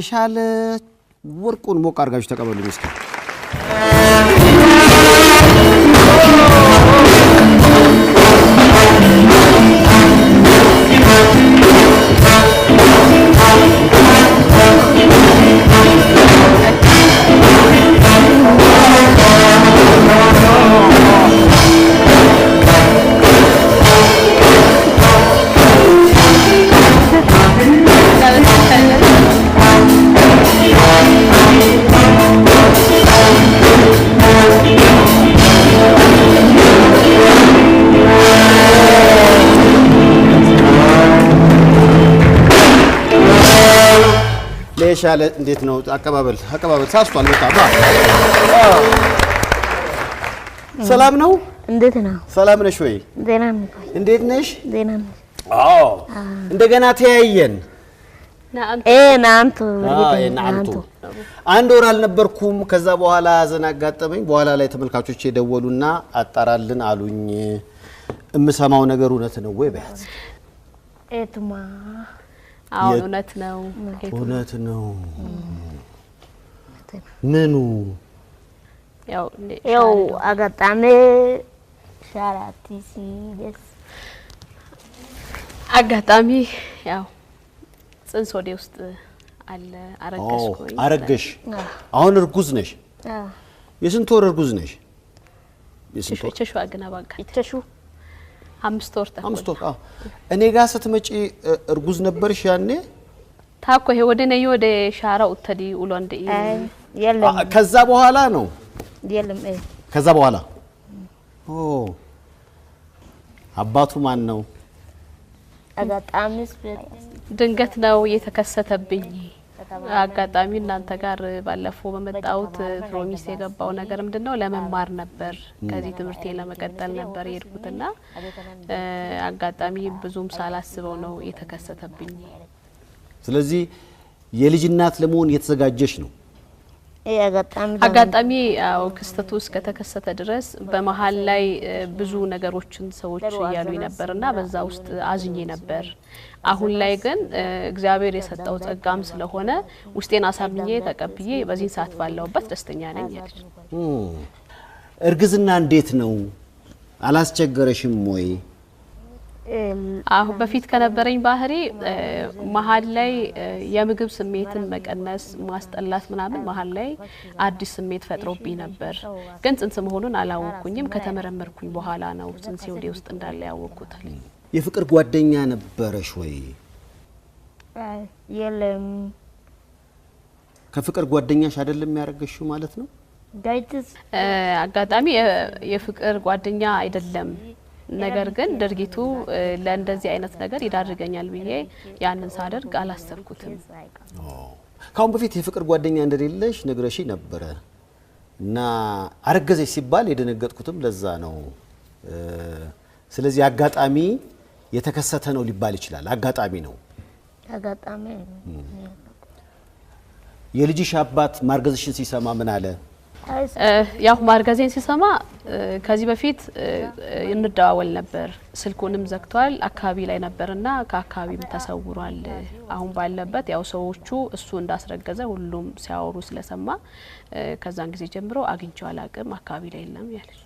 የሻለ ወርቁን ሞቅ አድርጋችሁ ተቀበሉ እስኪ። ለየሻለ እንዴት ነው አቀባበል? አቀባበል ሳስቷል በጣም። ሰላም ነው? እንዴት ነው? ሰላም ነሽ ወይ? ደህና ነኝ። እንዴት ነሽ? ደህና ነኝ። አዎ፣ እንደገና ተያየን። ናንቱ። ናንቱ አንድ ወር አልነበርኩም። ከዛ በኋላ ሀዘን አጋጠመኝ። በኋላ ላይ ተመልካቾች የደወሉና አጣራልን አሉኝ። የምሰማው ነገር እውነት ነው ወይ በያት። ኤቱማ። አዎ፣ እውነት ነው። እውነት ነው። ምኑ? ያው አጋጣሚ ሻራቲ ሲደስ አጋጣሚ ያው ጽንስ ወዴ ውስጥ አለ። አረገዝኩኝ። አረገሽ? አሁን እርጉዝ ነሽ? የስንት ወር እርጉዝ ነሽ? የስንት ወር? አግና ባጋ ይቸሹ 5 ወር ተኩል። 5 ወር። አዎ። እኔ ጋር ስትመጪ እርጉዝ ነበርሽ ያኔ? ታኮ ይሄ ወደ ነይ ወደ ሻራ ኡተዲ ኡሎ እንደ የለም። ከዛ በኋላ ነው። የለም። ከዛ በኋላ ኦ አባቱ ማን ነው? አጋጣሚስ ድንገት ነው የተከሰተብኝ። አጋጣሚ እናንተ ጋር ባለፈው በመጣሁት promise የገባው ነገር ምንድነው ለመማር ነበር። ከዚህ ትምህርቴን ለመቀጠል ነበር የሄድኩትና አጋጣሚ ብዙም ሳላስበው ነው የተከሰተብኝ። ስለዚህ የልጅ እናት ለመሆን እየተዘጋጀሽ ነው? አጋጣሚ ያው ክስተቱ እስከተከሰተ ድረስ በመሀል ላይ ብዙ ነገሮችን ሰዎች እያሉኝ ነበርና በዛ ውስጥ አዝኜ ነበር። አሁን ላይ ግን እግዚአብሔር የሰጠው ጸጋም ስለሆነ ውስጤን አሳምኜ ተቀብዬ በዚህ ሰዓት ባለውበት ደስተኛ ነኝ ያለች። እርግዝና እንዴት ነው? አላስቸገረሽም ወይ? አሁን በፊት ከነበረኝ ባህሪ መሀል ላይ የምግብ ስሜትን መቀነስ፣ ማስጠላት ምናምን መሀል ላይ አዲስ ስሜት ፈጥሮብኝ ነበር። ግን ጽንስ መሆኑን አላወቅኩኝም። ከተመረመርኩኝ በኋላ ነው ጽንሴ ወዴ ውስጥ እንዳለ ያወቅኩት። የፍቅር ጓደኛ ነበረሽ ወይ? የለም። ከፍቅር ጓደኛሽ አይደለም ያረገሽው ማለት ነው? አጋጣሚ የፍቅር ጓደኛ አይደለም። ነገር ግን ድርጊቱ ለእንደዚህ አይነት ነገር ይዳርገኛል ብዬ ያንን ሳደርግ አላሰብኩትም። ካሁን በፊት የፍቅር ጓደኛ እንደሌለሽ ነግረሽ ነበረ እና አረገዘሽ ሲባል የደነገጥኩትም ለዛ ነው። ስለዚህ አጋጣሚ የተከሰተ ነው ሊባል ይችላል። አጋጣሚ ነው። አጋጣሚ። የልጅሽ አባት ማርገዝሽን ሲሰማ ምን አለ? ያው ማርገዜን ሲሰማ ከዚህ በፊት እንደዋወል ነበር። ስልኩንም ዘግቷል። አካባቢ ላይ ነበርና ከአካባቢም ተሰውሯል። አሁን ባለበት ያው ሰዎቹ እሱ እንዳስረገዘ ሁሉም ሲያወሩ ስለሰማ ከዛን ጊዜ ጀምሮ አግኝቼው አላቅም። አካባቢ ላይ የለም ያለች።